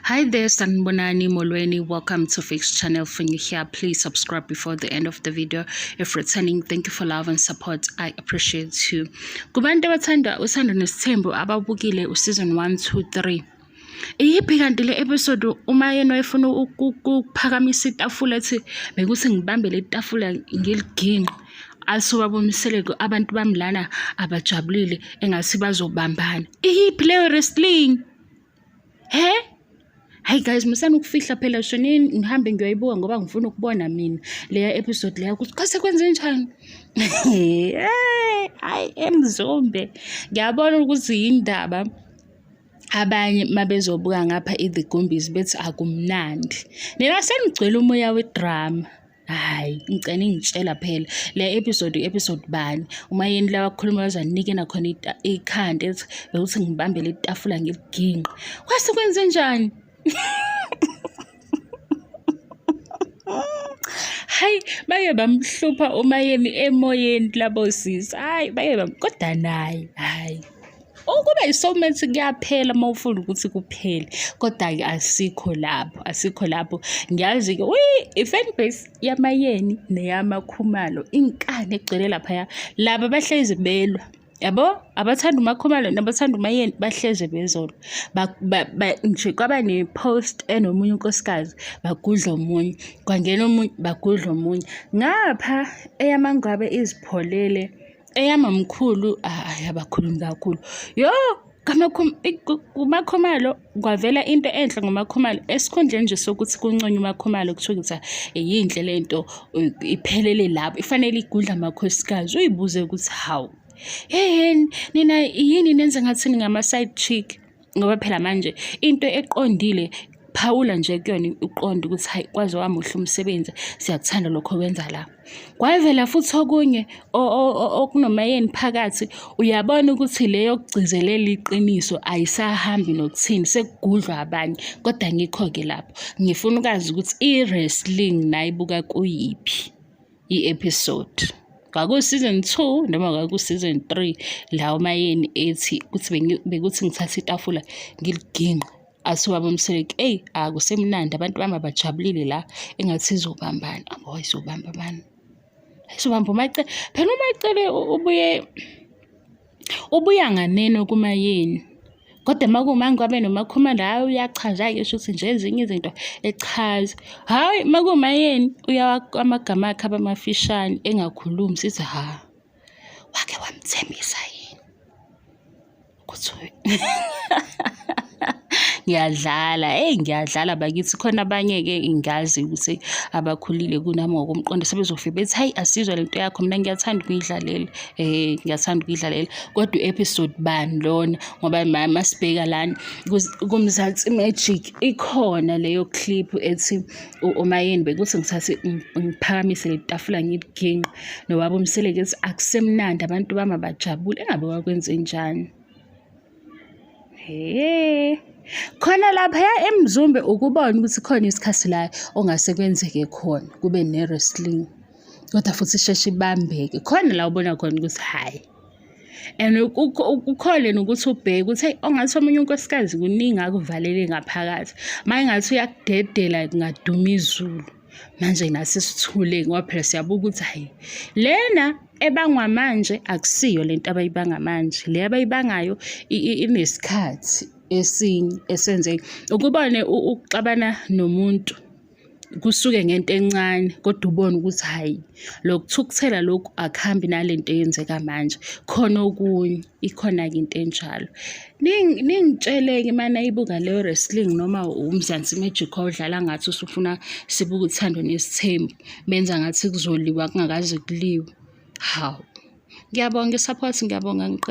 Hi there, Sanibonani Molweni. Welcome to Fix Channel. When you're here, please subscribe before the end of the video. If returning, thank you for love and support. I appreciate you. Kubantu abathanda uThando Nesithembu ababukile useason 1, 2, 3. Iyiphi kanti le episode uma yena wayefuna ukuphakamisa itafula ethi bekuthi ngibambe le tafula ngiliginqe asuka boMseleku abantu bami lana abajabulile engathi bazobambana. Iyiphi leyo wrestling? He? Hayi guys, musani ukufihla phela shonini ngihambe ngiyoyibuka ngoba ngifuna ukubona mina leya episode leya ukuthi kwase kwenze njani. Hayi emzombe. Ngiyabona ukuthi yindaba abanye mabezobuka ngapha i-The Gumbies bethi akumnandi. Nina senigcwele umoya wedrama. Hhayi, ngicela ningitshela phela le episode i-episode bani uma yini lawa kukhuluma baze anike nakhona ikhanda ethi bekuthi ngibambe le tafula ngiliginqe. Kwase kwenzenjani? Hayi, baye bamhlupha uMayeni emoyeni labo sisi. Hayi, baye kodwa naye, hhayi. Ukuba i-soulmate kuyaphela uma ufuna ukuthi kuphele, kodwa-ke asikho lapho, asikho lapho. Ngiyazi-ke i-fan base yaMayeni neyamaKhumalo inkani egcwele laphaya. Laba bahlezi belwa, yabo? Abathanda uMaKhumalo nabathanda uMayeni bahlezi bezolwa. Nje kwaba ne-post enomunye unkosikazi, bagudla omunye, kwangena omunye, bagudla omunye. Ngapha eyaMaNgwabe izipholele. Eyamamkhulu hhayi abakhulumi kakhulu. Yo, kuMakhumalo kwavela into enhle ngoMakhumalo esikhundleni nje sokuthi kunconywe uMakhumalo kuthiwe ukuthi yinhle le nto iphelele lapho ifanele igudle amakhosikazi uyibuze ukuthi hawu heheni nina yini nenze ngathi ningama-side chick. Ngoba phela manje into eqondile phawula nje kuyona uqonde ukuthi hayi kwaze wamuhle umsebenzi siyakuthanda lokho okwenza la. Kwavela futhi okunye okunomayeni phakathi uyabona ukuthi le yokugcizelela iqiniso ayisahambi nokuthini sekugudlwa abanye kodwa ngikho-ke lapho ngifuna ukwazi ukuthi i-wrestling nayibuka kuyiphi i-episode. Kwaku-season 2 noma kwaku-season 3 la uMayeni ethi kuthi bekuthi ngithathe itafula ngiliginqe athi ubaba uMseleku eyi akusemnandi abantu bami abajabulile la engathi izobambana. Abo izobamba bani? Izobamba uMaCele. Phela uMaCele ubuye ubuya nganeno kuMayeni. Kodwa uma kuwuMangwabe noMakhumalo hhayi uyachaza-ke shuthi nje ezinye izinto echaza. Hhayi uma kuwuMayeni amagama akhe abe mafishane engakhulumi sithi ha wake wamthembisa yini ukuthi ngiyadlala eyi ngiyadlala bakithi khona abanye-ke ngiyazi ukuthi abakhulile kunami ngokomqondo sebezofika bethi hayi asizwa lento yakho mina ngiyathanda ukuyidlalela ngiyathanda ukuyidlalela kodwa u-episode bani lona ngoba masibheka lana kuMzansi Magic ikhona leyo clip ethi uMayeni bekuthi ngithathe ngiphakamise le tafula ngiliginqe nobaba uMseleku ethi akusemnandi abantu bami abajabule engabe wakwenzenjani. He. Khona laphaya eMzumbe ukubona ukuthi khona isikhathi la ongase kwenzeke khona kube ne-wrestling kodwa futhi isheshe ibambeke. Khona la ubona khona ukuthi hhayi and kukhona nokuthi ubheke ukuthi heyi ongathi omunye unkosikazi kuningi akuvalele ngaphakathi. Uma engathi uyakudedela kungaduma izulu. Manje nathi sithule ngoba phela siyabuka ukuthi hhayi lena ebangwa manje akusiyo lento abayibanga manje. Le abayibangayo inesikhathi esinye esenzeka. Ukubone ukuxabana nomuntu kusuke ngento encane kodwa ubone ukuthi hhayi lokuthukuthela lokhu akuhambi nale nto eyenzeka manje khona okunye ikhona-ke into enjalo. Ningitshele-ke uma nayibuka leyo wrestling noma uMzansi Magic owudlala ngathi usufuna sibuke uthando nesithembu benza ngathi kuzoliwa kungakaze kuliwe. Hawu, ngiyabonga i-support ngiyabonga ngiqede.